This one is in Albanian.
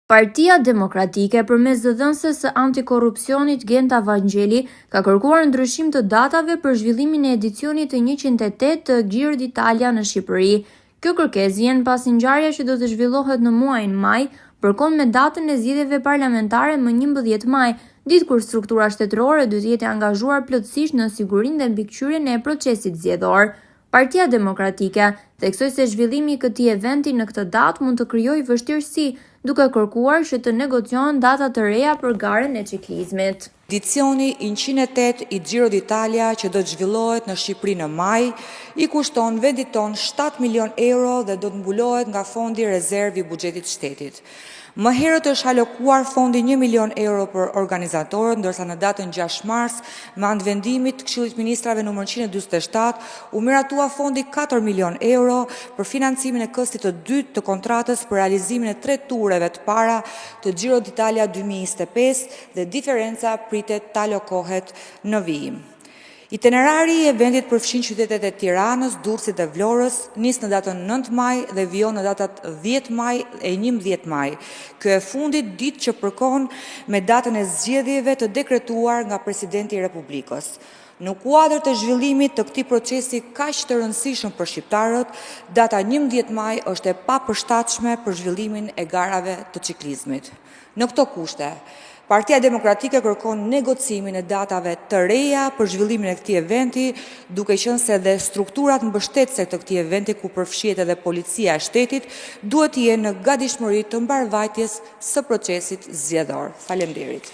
Partia Demokratike përmes zëdhënëses së Antikorrupsionit Genta Vangjeli ka kërkuar ndryshim të datave për zhvillimin e edicionit të 108 të Giro d'Italia në Shqipëri. Kjo kërkesë vjen pasi ngjarja që do të zhvillohet në muajin maj përkon me datën e zgjedhjeve parlamentare më 11 maj, ditë kur struktura shtetërore do të jetë e angazhuar plotësisht në sigurinë dhe mbikëqyrjen e procesit zgjedhor. Partia Demokratike theksoi se zhvillimi i këtij eventi në këtë datë mund të krijojë vështirësi, duke kërkuar që të negociohen data të reja për garën e çiklizmit. Edicioni i 108 i Giro d'Italia që do të zhvillohet në Shqipëri në maj, i kushton vendit tonë 7 milion euro dhe do të mbulohet nga fondi rezervë i buxhetit të shtetit. Më herët është alokuar fondi 1 milion euro për organizatorët, ndërsa në datën 6 mars, me anë të vendimit të Këshillit të Ministrave numër 147, u miratua fondi 4 milion euro për financimin e këstit të dytë të kontratës për realizimin e tre tureve të para të Giro d'Italia 2025 dhe diferenca pritet të alokohet në vijim. Itinerari i eventit përfshin qytetet e Tiranës, Durrësit dhe Vlorës, nis në datën 9 maj dhe vijon në datat 10 maj e 11 maj. Kjo e fundit ditë që përkon me datën e zgjedhjeve të dekretuar nga Presidenti i Republikës. Në kuadër të zhvillimit të këtij procesi kaq të rëndësishëm për shqiptarët, data 11 maj është e papërshtatshme për zhvillimin e garave të çiklizmit. Në këto kushte, Partia Demokratike kërkon negocimin e datave të reja për zhvillimin e këtij eventi, duke qenë se dhe strukturat mbështetëse të këtij eventi, ku përfshihet edhe Policia e Shtetit, duhet të jenë në gatishmëri të mbarëvajtjes së procesit zgjedhor. Faleminderit.